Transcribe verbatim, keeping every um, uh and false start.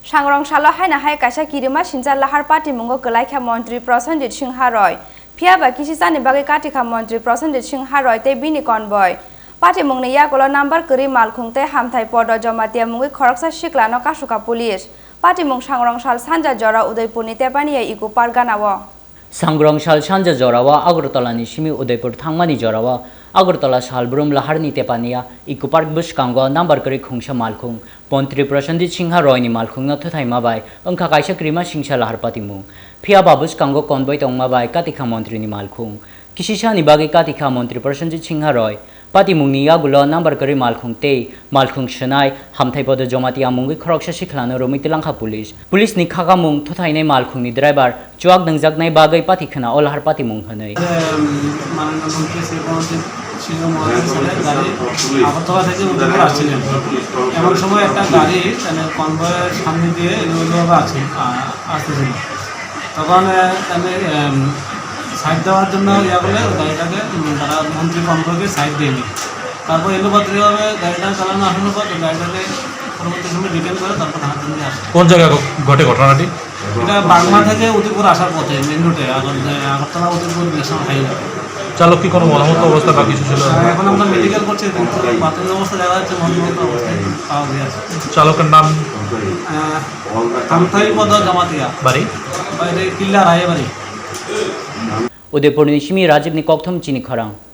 Sangrong salo haino hai kaisa kirima sincha lahar patimungo kwlaikha Montri Prosenjit Singha Roy. Phiyaba kisichani bagwi katikha Montri Prosenjit Singha Roy tei bini convoy. Patimungni yagulo number kwrwi malkhung tei Hamthai Podo Jamatia mungwi khoroksa siklano kasukha police. Patimung Sangrong sal sanja jora Udaipurni Tepania Eco Park ganao. Sangrong sal sanja jorao Agartala ni simi Udaipur thangmani jorao Agartala salbrum laharni Tepania Eco Park bwskango number kwrwi khungsa malkhung Montri Prosenjit Singha Roy ni malkhungno thuthaima bai wngkha kaisa kirima singsa lahar patimung. Phiyaba bwskango convoy tongma bai katikha Montri ni malkhung. Kisisani bagwi katikha Montri Prosenjit Singha Roy. Patimungni yagulo number kwrwi malkhung tei malkhung swnai Hamthai Podo Jamatia mungwi khoroksa sikhlano romwi tilangkha police. Police ni khakamung thuthainai malkhungni driver chuak nangjaknai bagwi pati khna o lahar patimung hwnwi. মাননীয় মন্ত্রী শ্রী প্রণজিৎ সিংহ মহোদয়ের সাথে গাড়ি আগরতলা থেকে উদয়পুর আসছিলেন। এমন সময় একটা গাড়ি মানে কনভয়ের সামনে দিয়ে এলোমেলোভাবে আছে, আ-, আসতেছিল। তখন, আহ, আমি, আম, সাইড দেওয়ার জন্য ইয়া করলে গাড়িটাকে, উম, তারা মন্ত্রী কনভয়কে সাইড দেয়নি। তারপর এলোপাতাড়িভাবে গাড়িটা চালানো আসানোর পর গাড়িটাকে পরবর্তী সময় ডিটেন করে তারপর থানার জন্য আসে। কোন জায়গায় ঘ-, ঘটে ঘটনাটি? এটা বাগমা থেকে উদয়পুর আসার পথে, মেইন রোডে, আগর-, আগরতলা উদয়পুর ন্যাশনাল হাইওয়ে। চালক কি কোনো মর্মাহত অবস্থা বা কিছু ছিল? হ্যাঁ, এখন আমরা মেডিকেল করছি, কিন্তু প্রাথমিক অবস্থা দেখা যাচ্ছে মর্মাহত অবস্থায় পাওয়া গিয়েছে। চালকের নাম? আহ, কান্তাই পদ জমাতিয়া। বাড়ি? বাইরে কিল্লা Raybari. Udaipurni simi Rajibni kokthom chini khorang.